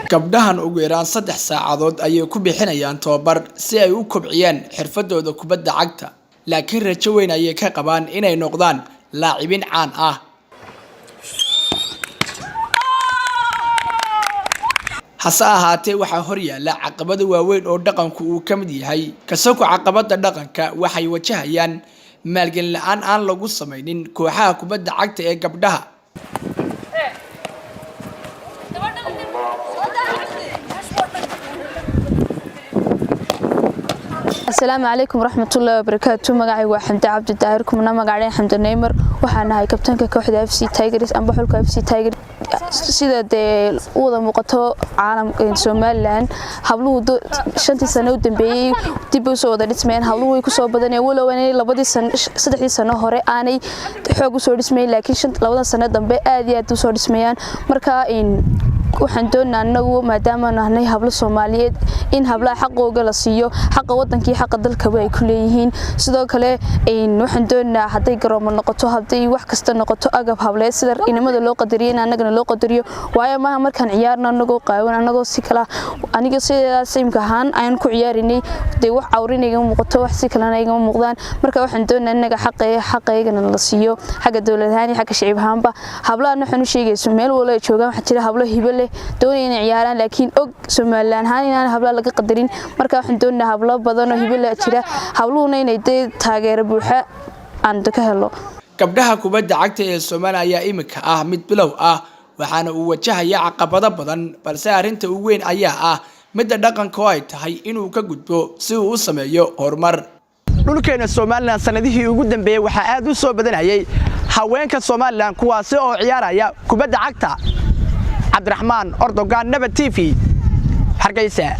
Gabdhahan ugu yaraan 3 saacadood ayay ku bixinayaan tababar si ay u kobciyaan xirfadooda kubadda cagta, laakiin rajo weyn ayay ka qabaan inay noqdaan laacibiin caan ah. Hase ahaatee, waxaa horyaala caqabado waaweyn oo dhaqanku uu ka mid yahay. Kasoko caqabada dhaqanka, waxay wajahayaan maalgelin la'aan aan lagu samaynin kooxaha kubadda cagta ee gabdhaha. Asalaamu calaykum waraxmatullaahi wabarakaatu. Magacaygu waa Xamdi Cabdi Daahir, kumna magacdheen Xamdi Neymar. Waxaan nahay kabtanka kooxda FC Tigers amba xulka FC Tigers. Sida dee u wada muuqato caalam Somaliland, habluhu 5-tii sano u dambeeyey dib usoo wada dhismayeen. Habluhu way kusoo badanayeen, walow aanay labadii sano, 3-dii sano hore aanay xoog usoo dhismayn, laakiin labadan sano dambe aad iyo aad usoo dhismayaan. Marka waxaan doonaa anagu, maadaama nahnay hablo Soomaaliyeed, in hablaha xaqooga la siiyo, xaqa wadankii, xaqa dalkaba ay ku leeyihiin. Sidoo kale waxaan doonaa, hadday garoomo noqoto, hadday wax kasta noqoto, agab hableed sida inamada loo qadariyo in annagana loo qadariyo. Waayo, maaha markaan ciyaarno anagoo qaawan, anagoo si kala, aniga sidaas imka ahaan ayaan ku ciyaarinay, dee wax cawrina igama muuqato, wax si kalena igama muuqdaan. Marka waxaan doonaa innaga xaqaygana la siiyo, xagga dowlad ahaan iyo xagga shicib ahaanba. Hablahan waxaan u sheegayso, meel walba ay joogaan, waxaa jira hablo hibo leh, doonaya inay ciyaaraan, laakiin og Somaliland ahaan inaan hablaha laga qadarin. Marka waxaan doonaynaa, hablo badan oo hibo leh jira, habluhuna inay dee taageero buuxa aan ka helo. Gabdhaha kubadda cagta ee Soomaaliya ayaa imika ah mid bilow ah, waxaana uu wajahaya caqabado badan, balse arrinta ugu weyn ayaa ah midda dhaqanka oo ay tahay inuu ka gudbo si uu u sameeyo horumar. Dhulkeena Somaliland sanadihii ugu dambeeyey waxaa aad u soo badanayay haweenka Somaliland, kuwaasi oo ciyaaraya kubadda cagta. Cabdiraxmaan Ordogan, Nabad TV, Hargeysa.